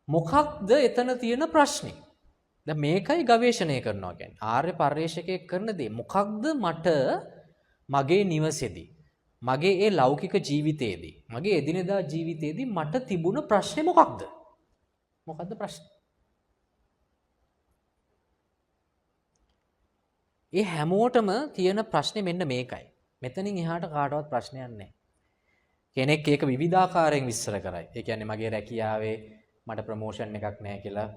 මොකක්ද එතන තියෙන ප්‍රශ්නේ? දැන් මේකයි ගවේෂණය කරනවා කියන්නේ. ආර්ය පර්යේෂකයෙක් කරන දේ. මොකක්ද මට මගේ නිවසේදී, මගේ ඒ ලෞකික ජීවිතයේදී, මගේ එදිනෙදා ජීවිතයේදී මට තිබුණ ප්‍රශ්නේ මොකක්ද? මොකද්ද ප්‍රශ්නේ? ඒ හැමෝටම තියෙන ප්‍රශ්නේ මෙන්න මේකයි. මෙතනින් එහාට කාටවත් ප්‍රශ්නයක් නැහැ. කෙනෙක් ඒක විවිධාකාරයෙන් විස්තර කරයි. ඒ කියන්නේ මගේ රැකියාවේ මට ප්‍රමෝෂන් එකක් නැහැ කියලා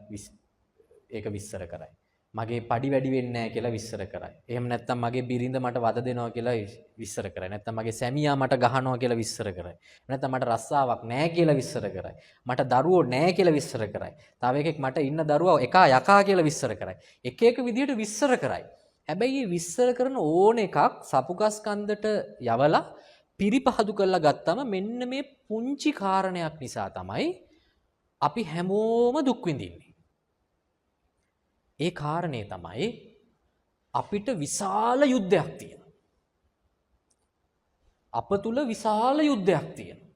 ඒක විස්තර කරයි. මගේ පඩි වැඩි වෙන්නේ නැහැ කියලා විස්තර කරයි. එහෙම නැත්නම් මගේ බිරිඳ මට වද දෙනවා කියලා විස්තර කරයි. නැත්නම් මගේ සැමියා මට ගහනවා කියලා විස්තර කරයි. නැත්නම් මට රස්සාවක් නැහැ කියලා විස්තර කරයි. මට දරුවෝ නැහැ කියලා විස්තර කරයි. තව එකෙක් මට ඉන්න දරුවා එකා යකා කියලා විස්තර කරයි. එක එක විදිහට විස්තර කරයි. හැබැයි මේ විස්තර කරන ඕන එකක් සපුගස් කන්දට යවලා පිරිපහදු කරලා ගත්තම මෙන්න මේ පුංචි කාරණයක් නිසා තමයි අපි හැමෝම දුක් විඳින්නේ. ඒ කාරණේ තමයි අපිට විශාල යුද්ධයක් තියෙනවා. අප තුල විශාල යුද්ධයක් තියෙනවා.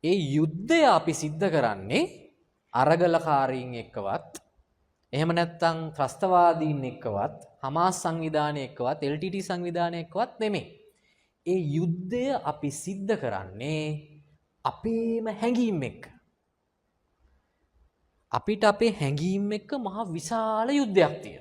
ඒ යුද්ධය අපි සිද්ධ කරන්නේ අරගලකාරීන් එක්කවත්, එහෙම නැත්නම් ත්‍රස්තවාදීන් එක්කවත්, හමාස් සංවිධානය එක්කවත්, LTT සංවිධානය එක්කවත් නෙමෙයි. ඒ යුද්ධය අපි සිද්ධ කරන්නේ අපේම හැඟීම් එක්ක. අපිට අපේ හැඟීම් එක්ක මහා විශාල යුද්ධයක් තියෙනවා.